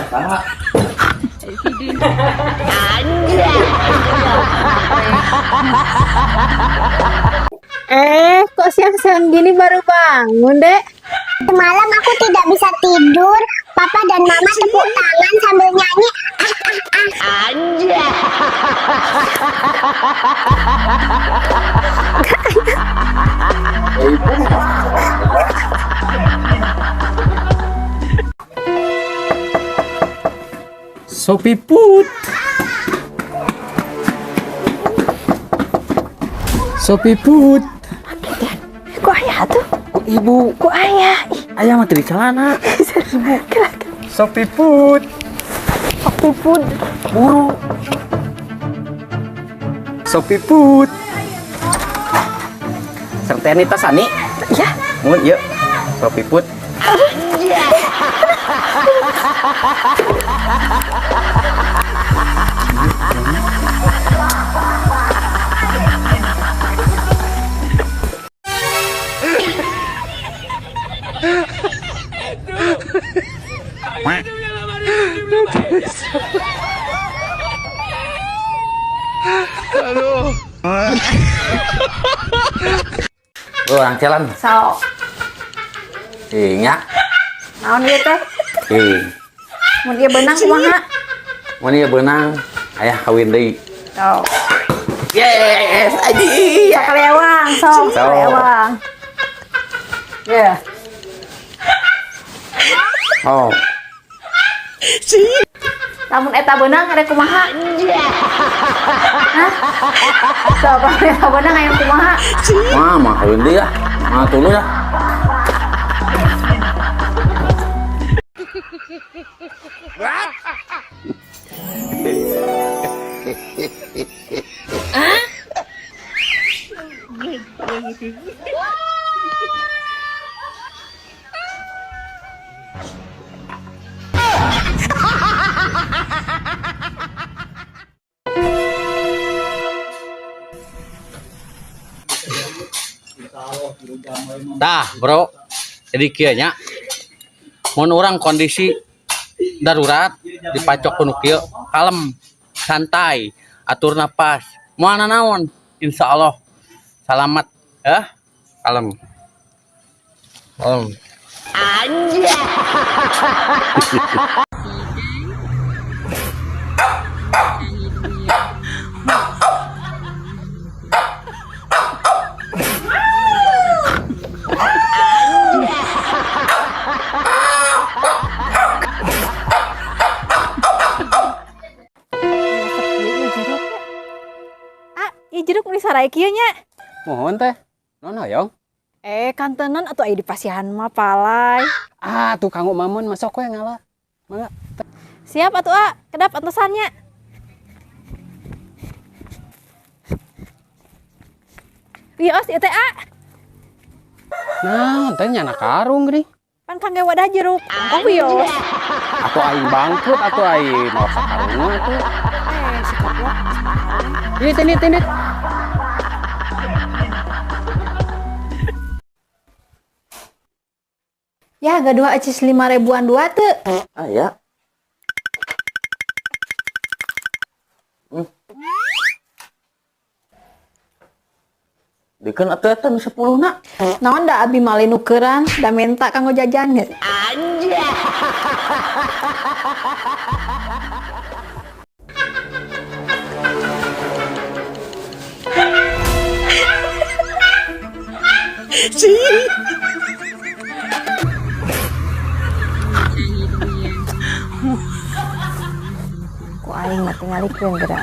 Saha? Eh, kok siang-siang gini baru bangun, Dek? Semalam aku tidak bisa tidur. Papa dan Mama tepuk tangan sambil nyanyi. Ah, ah, ah. Sopi Put. Sopi Put. Ku ayah tuh? Ku ibu. Ku ayah. Ih, Ayah mah teu di celana. Sopi Put. Sopi Put. Buru. Sopi Put. Serta Nita Sani. Ya. Mun yuk. Sopi Put. Orang jalan. Sok. Ingat. Naon ieu teh? Ih, Mun ieu beunang kumaha? Mun ieu beunang, ayah kawin deui. Sok. Yes, aji. Sakalewang, sok, Sok. sakalewang. Ya. Oh, Lamun eta beunang ada kumaha? Hah? Sok, lamun eta beunang aya kumaha? Mama kawin deui ah. Mah tuluy ah. Tah, bro. Jadi kieu nya. Mun urang kondisi darurat dipacok ku nu kieu, kalem, santai, atur napas. Moal nanaon, insya Allah selamat ya. Kalem. Kalem. Ah, ieu jeruk meuli sarai kieu nya. Mohon teh. Non hoyong. Eh, kantenan atuh aya di pasihan mah palai. Ah, tuh kanggo mamun masuk we ngala. Mangga. Siap atuh, ah. Kedap antosannya. Wios ieu teh, ah. Nah, teh nyana karung geuning. Pan kangge wadah jeruk. Oh, wios. Atuh aing bangkrut atuh aing mawa sakarung atuh. Eh, si goblok. Ini tinit tinit. Ya, gaduh acis 5 ribuan dua teu. Ah ya. Dikeun atuh eta nu 10 na. Naon da abi mali nukeran, da menta kanggo jajan ge. Ku aing mah tingalikeun geura.